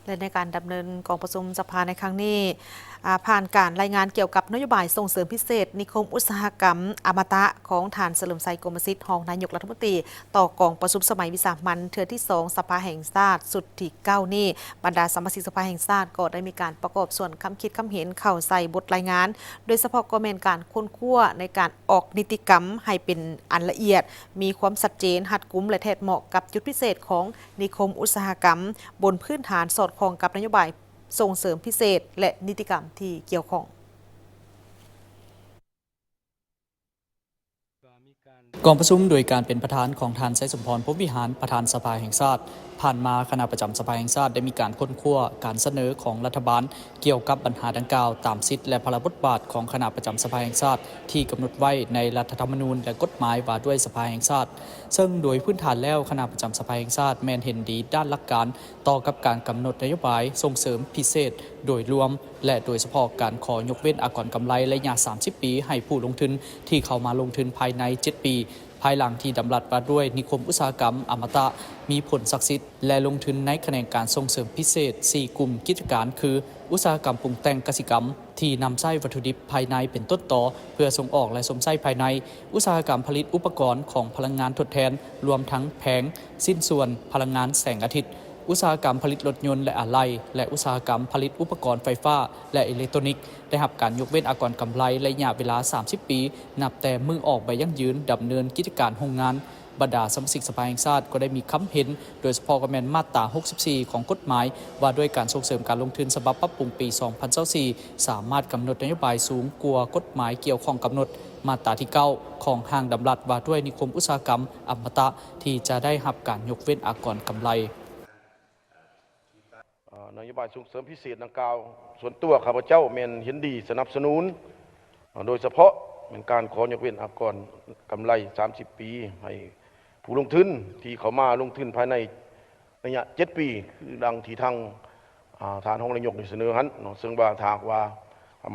ແລະ ໃນການດຳເນີນກອງປະຊຸມສະພາໃນຄັ້ງນີ້ ອາ ຜ່ານການລາຍງານກ່ຽວກັບນະໂຍບາຍສົ່ງເສີມພິເສດນິຄົມອຸດສາຫະກຳອະມະຕະຂອງທ່ານ ສະເຫຼີມໄຊ ກົມມະສິດ ຮອງນາຍົກລັດຖະມົນຕີ ຕໍ່ກອງປະຊຸມສະໄໝວິສາມັນເທື່ອທີສອງສະພາແຫ່ງຊາດຊຸດທີເກົ້ານີ້, ບັນດາສະມາຊິກສະພາແຫ່ງຊາດກໍໄດ້ມີການປະກອບສ່ວນຄຳຄິດຄຳເຫັນເຂົ້າໃສ່ບົດລາຍງານ, ໂດຍສະເພາະກໍແມ່ນການຄົ້ນຄວ້າໃນການອອກນິຕິກຳໃຫ້ເປັນອັນລະອຽດ, ມີຄວາມຊັດເຈນ, ຮັດກຸມ ແລະ ແທດເໝາະກັບຈຸດພິເສດຂອງນິຄົມອຸດສາຫະກຳ, ບົນພື້ນຖານສອດຄ່ອງກັບນະໂຍບາຍສົ່ງເສີມພິເສດ ແລະ ນິຕິກຳທີ່ກ່ຽວຂ້ອງ. ກອງປະຊຸມໂດຍການເປັນປະທານຂອງທ່ານ ໄຊສົມພອນ ພົມວິຫານ ປະທານສະພາແຫ່ງຊາດ. ຜ່ານມາຄະນະປະຈຳສະພາແຫ່ງຊາດໄດ້ມີການຄົ້ນຄວ້າການສະເໜີຂອງລັດຖະບານກ່ຽວກັບບັນຫາດັ່ງກ່າວ ຕາມສິດ ແລະ ພາລະບົດບາດຂອງຄະນະປະຈຳສະພາແຫ່ງຊາດທີ່ກຳນົດໄວ້ໃນລັດຖະທຳມະນູນ ແລະ ກົດໝາຍວ່າດ້ວຍສະພາແຫ່ງຊາດ, ເຊິ່ງໂດຍພື້ນຖານແລ້ວຄະນະປະຈຳສະພາແຫ່ງຊາດແມ່ນເຫັນດີດ້ານຫຼັກການ ຕໍ່ກັບການກຳນົດນະໂຍບາຍສົ່ງເສີມພິເສດໂດຍລວມ ແລະ ໂດຍສະເພາະການຂໍຍົກເວັ້ນອາກອນກຳໄລໄລຍະສາມສິບປີໃຫ້ຜູ້ລົງທຶນທີ່ເຂົ້າມາລົງທຶນພາຍໃນເຈັດປີ, ພາຍຫຼັງທີ່ດຳລັດວ່າດ້ວຍນິຄົມອຸດສາຫະກຳອະມະຕະ ມີຜົນສັກສິດ ແລະ ລົງທຶນໃນຂະແໜງການສົ່ງເສີມພິເສດສີ່ກຸ່ມກິດຈະການ ຄື ອຸດສາຫະກຳປຸງແຕ່ງກະສິກຳ ທີ່ນຳໃຊ້ວັດຖຸດິບພາຍໃນເປັນຕົ້ນຕໍເພື່ອສົ່ງອອກ ແລະ ຊົມໃຊ້ພາຍໃນ, ອຸດສາຫະກຳຜະລິດອຸປະກອນຂອງພະລັງງານທົດແທນ ລວມທັງແຜງ, ຊິ້ນສ່ວນ, ພະລັງງານແສງອາທິດ, ອຸດສາຫະກຳຜະລິດລົດຍົນ ແລະ ອາໄຫຼ່ ແລະ ອຸດສາຫະກຳຜະລິດອຸປະກອນໄຟຟ້າ ແລະ ອີເລັກໂຕນິກ ໄດ້ຮັບການຍົກເວັ້ນອາກອນກຳໄລໄລຍະເວລາສາມສິບປີ ນັບແຕ່ມື້ອອກໃບຢັ້ງຢືນດຳເນີນກິດຈະການໂຮງງານ. ບັນດາສະມາຊິກສະພາແຫ່ງຊາດກໍໄດ້ມີຄຳເຫັນ, ໂດຍສະເພາະກໍແມ່ນມາດຕາຫົກສິບສີ່ຂອງກົດໝາຍວ່າດ້ວຍການສົ່ງເສີມການລົງທຶນສະບັບປັບປຸງປີສອງພັນຊາວສີ່ ສາມາດກຳນົດນະໂຍບາຍສູງກວ່າກົດໝາຍກ່ຽວຂ້ອງກຳນົດ. ມາດຕາທີເກົ້າຂອງຮ່າງດຳລັດວ່າດ້ວຍນິຄົມອຸດສາຫະກຳອະມະຕະ ທີ່ຈະໄດ້ຮັບການຍົກເວັ້ນອາກອນກຳໄລ. ເອີ ນະໂຍບາຍສົ່ງເສີມພິເສດດັ່ງກ່າວ, ສ່ວນຕົວຂ້າພະເຈົ້າແມ່ນເຫັນດີສະໜັບສະໜູນ, ເອີ ໂດຍສະເພາະແມ່ນການຂໍຍົກເວັ້ນອາກອນກຳໄລສາມສິບປີໃຫ້ຜູ້ລົງທຶນທີ່ເຂົ້າມາລົງທຶນພາຍໃນໄລຍະເຈັດປີ ຄືດັ່ງທີ່ທາງ ອາ ທ່ານຮອງນາຍົກໄດ້ສະເໜີຫັ້ນເນາະ, ເຊິ່ງວ່າຖ້າຫາກວ່າ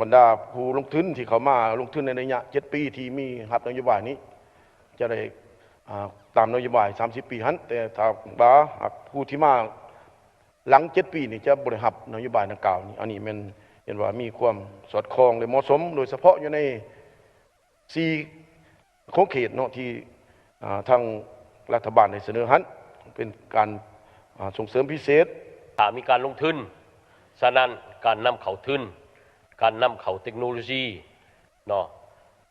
ບັນດາຜູ້ລົງທຶນທີ່ເຂົ້າມາລົງທຶນໃນໄລຍະເຈັດປີທີ່ມີຮັບນະໂຍບາຍນີ້ ຈະໄດ້ ອາ ຕາມນະໂຍບາຍສາມສິບປີຫັ້ນ, ແຕ່ຖ້າວ່າຫາກຜູ້ທີ່ມາ ຫຼັງເຈັດປີນີ້ຈະບໍ່ໄດ້ຮັບນະໂຍບາຍດັ່ງກ່າວນີ້. ອັນນີ້ແມ່ນເຫັນວ່າມີຄວາມສອດຄ່ອງ ແລະ ເໝາະສົມ, ໂດຍສະເພາະຢູ່ໃນສີ່ຂົງເຂດເນາະ ທີ່ ອາ ທາງລັດຖະບານໄດ້ສະເໜີຫັ້ນ ເປັນການ ອາ ສົ່ງເສີມພິເສດ. ຖ້າມີການລົງທຶນ, ສະນັ້ນການນຳເຂົ້າທຶນ, ການນຳເຂົ້າເຕັກໂນໂລຊີເນາະ,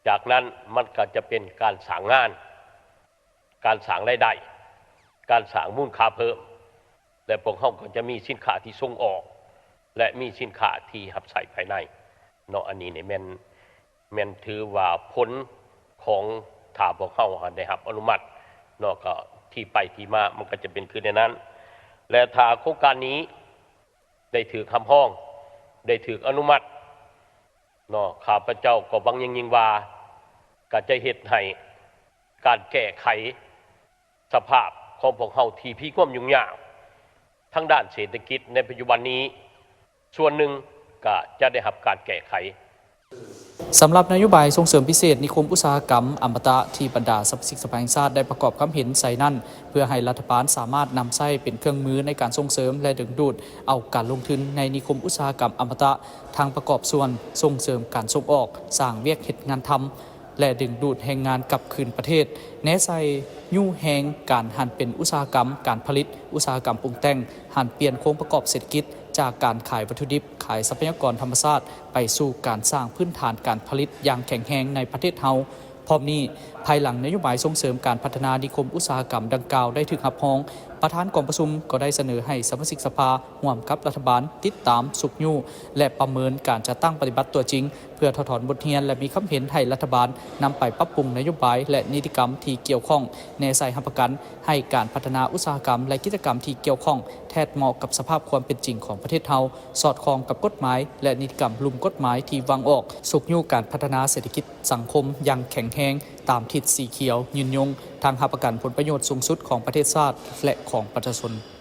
ຈາກນັ້ນມັນກໍຈະເປັນການສ້າງງານ, ການສ້າງລາຍໄດ້, ການສ້າງມູນຄ່າເພີ່ມ ແລະ ພວກເຮົາກໍຈະມີສິນຄ້າທີ່ສົ່ງອອກ ແລະ ມີສິນຄ້າທີ່ຮັບໃຊ້ພາຍໃນເນາະ. ອັນນີ້ນີ້ແມ່ນ ແມ່ນຖືວ່າຜົນຂອງ ຖ້າພວກເຮົາໄດ້ຮັບອະນຸມັດເນາະ, ກໍທີ່ໄປທີ່ມາມັນກໍຈະເປັນຄືໃນນັ້ນ. ແລະ ຖ້າໂຄງການນີ້ໄດ້ຖືກຮັບຮອງ, ໄດ້ຖືກອະນຸມັດເນາະ, ຂ້າພະເຈົ້າກໍຫວັງຢ່າງຍິ່ງວ່າ ກໍຈະເຮັດໃຫ້ການແກ້ໄຂ ສະພາບຂອງພວກເຮົາທີ່ມີຄວາມຫຍຸ້ງຍາກທາງດ້ານເສດຖະກິດໃນປັດຈຸບັນນີ້ ສ່ວນໜຶ່ງກໍຈະໄດ້ຮັບການແກ້ໄຂ. ສຳລັບນະໂຍບາຍສົ່ງເສີມພິເສດນິຄົມອຸດສາຫະກຳອະມະຕະ ທີ່ບັນດາສະມາຊິກສະພາແຫ່ງຊາດໄດ້ປະກອບຄຳເຫັນໃສ່ນັ້ນ ເພື່ອໃຫ້ລັດຖະບານສາມາດນຳໃຊ້ເປັນເຄື່ອງມືໃນການສົ່ງເສີມ ແລະ ດຶງດູດເອົາການລົງທຶນໃນນິຄົມອຸດສາຫະກຳອະມະຕະ, ທັງປະກອບສ່ວນສົ່ງເສີມການສົ່ງອອກ, ສ້າງວຽກເຮັດງານທຳ ແລະ ດຶງດູດແຮງງານກັບຄືນປະເທດ, ແນໃສ່ຍູ້ແຮງການຫັນເປັນອຸດສາຫະກຳການຜະລິດ, ອຸດສາຫະກຳປຸງແຕ່ງ, ຫັນປ່ຽນໂຄງປະກອບເສດຖະກິດຈາກການຂາຍວັດຖຸດິບ, ຂາຍຊັບພະຍາກອນທຳມະຊາດ ໄປສູ່ການສ້າງພື້ນຖານການຜະລິດຢ່າງແຂງແຮງໃນປະເທດເຮົາ. ພ້ອມນີ້, ພາຍຫຼັງນະໂຍບາຍສົ່ງເສີມການພັດທະນານິຄົມອຸດສາຫະກຳດັ່ງກ່າວໄດ້ຖືກຮັບຮອງ, ປະທານກອງປະຊຸມກໍໄດ້ສະເໜີໃຫ້ສະມາຊິກສະພາຮ່ວມກັບລັດຖະບານຕິດຕາມ, ຊຸກຍູ້ ແລະ ປະເມີນການຈັດຕັ້ງປະຕິບັດຕົວຈິງ ເພື່ອຖອດຖອນບົດຮຽນ ແລະ ມີຄຳເຫັນໃຫ້ລັດຖະບານນຳໄປປັບປຸງນະໂຍບາຍ ແລະ ນິຕິກຳທີ່ກ່ຽວຂ້ອງ, ແນໃສ່ຮັບປະກັນໃຫ້ການພັດທະນາອຸດສາຫະກຳ ແລະ ກິດຈະກຳທີ່ກ່ຽວຂ້ອງແທດເໝາະກັບສະພາບຄວາມເປັນຈິງຂອງປະເທດເຮົາ, ສອດຄ່ອງກັບກົດໝາຍ ແລະ ນິຕິກຳລຸ່ມກົດໝາຍທີ່ວາງອອກ, ຊຸກຍູ້ການພັດທະນາເສດຖະກິດສັງຄົມຢ່າງແຂງແຮງຕາມທິດສີຂຽວ, ຍືນຍົງ, ທັງຮັບປະກັນຜົນປະໂຫຍດສູງສຸດຂອງປະເທດຊາດ ແລະ ຂອງປະຊາຊົນ.